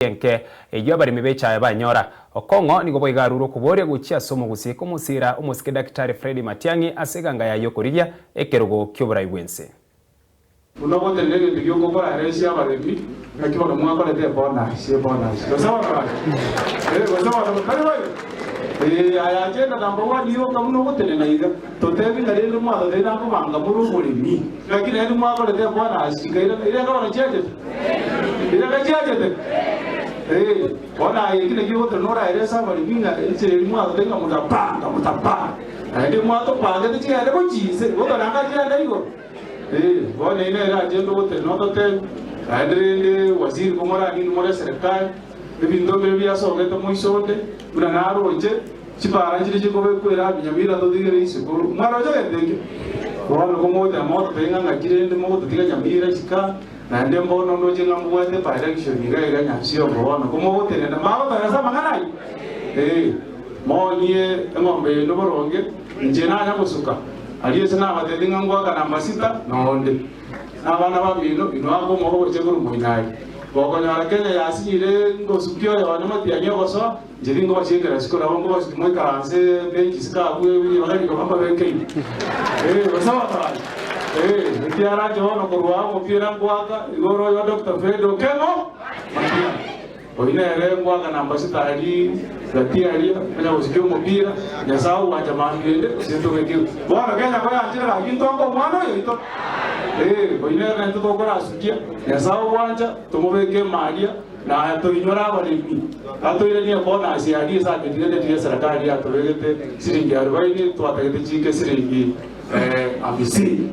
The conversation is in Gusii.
Enke eyio abaremi b'echaye banyora. Okong'o nigo boigo arure okoboria gochia ase omogusii komosiira omosike Dakitari Freddy Matiang'i ase eganga yaye y'okorigia ekerogo ki'oborai bw'ense. Buna ogotenena egento gi'ogokora aresie abaremi, naki bono mwakorete ebonus, ebonus. Gose bono gaki? Eh, gose bono tari boigo? Eh, aya agenda number one yoka buna ogotenena iga, totebi ng'a rende mwatotebia nakobanga more oboremi, naki naende mwakorete ebonus ikairana, irenga bono chiachete? Riraka chiachete? Ee, bono aye eki nakio ogotera noraere ase abaremi ng'a enchera eria mwatotebia ng'a motapanga, motapanga. Naende mwatopangete chigende gochia inse, gotoranga chigende igoro. Ee, bono eyio nere agenda ogotera nototebie. Naende rende waziri komoranie more eserekari, ebinto mbire biasogete moiso onde, buna naroche, chipara nchiria chikobekwa erabi nyamira totigere isiko. Mwaroche gento ekio? Bono komogoteba mogototebia ng'a ng'aki rende mogototiga nyamira isiko aa, Naende mbono ndoche ng'a mbwate ebirection iga iga Nyansiongo bono komogotenena magotara ase amang'ana ayio? Ee, moonie eng'ombe yaino boronge, inche nanya gosuka aria ase nabatebirie ng'a ngoaka namba sita nonde. Na abana bamino inwe ake omoba gochia korwa moino aria. Gokonyora Kenya yasinyire ngosukia oyone matiang'i ogosoa, inche tingobasiekera isiko nabo nkobasukia moikaranse bench isiko abwo ribaga rikaba mbabekeire. Ee, gose abasacha. Ee, ekiarache bono korwa aa omopira ngoaka igoro oyo Doctor Fred Okengo Matiang'i. Oyio nere ngoaka namba sita aria gati aria onya gosikia omopira, Nyasae ogwancha mambia ende gose ntobeke. Bono Kenya koyanchire gaki ntonge omwana oyo oito. Ee, oyio nere naintwe tokorasukia, Nyasae ogwancha tomobeke ime aria na toinyore abaremi. Atoiranie ebonus aria ase aketigete riria eserekari yatobegete siringi arubaini twatagete chike siringi hamisini.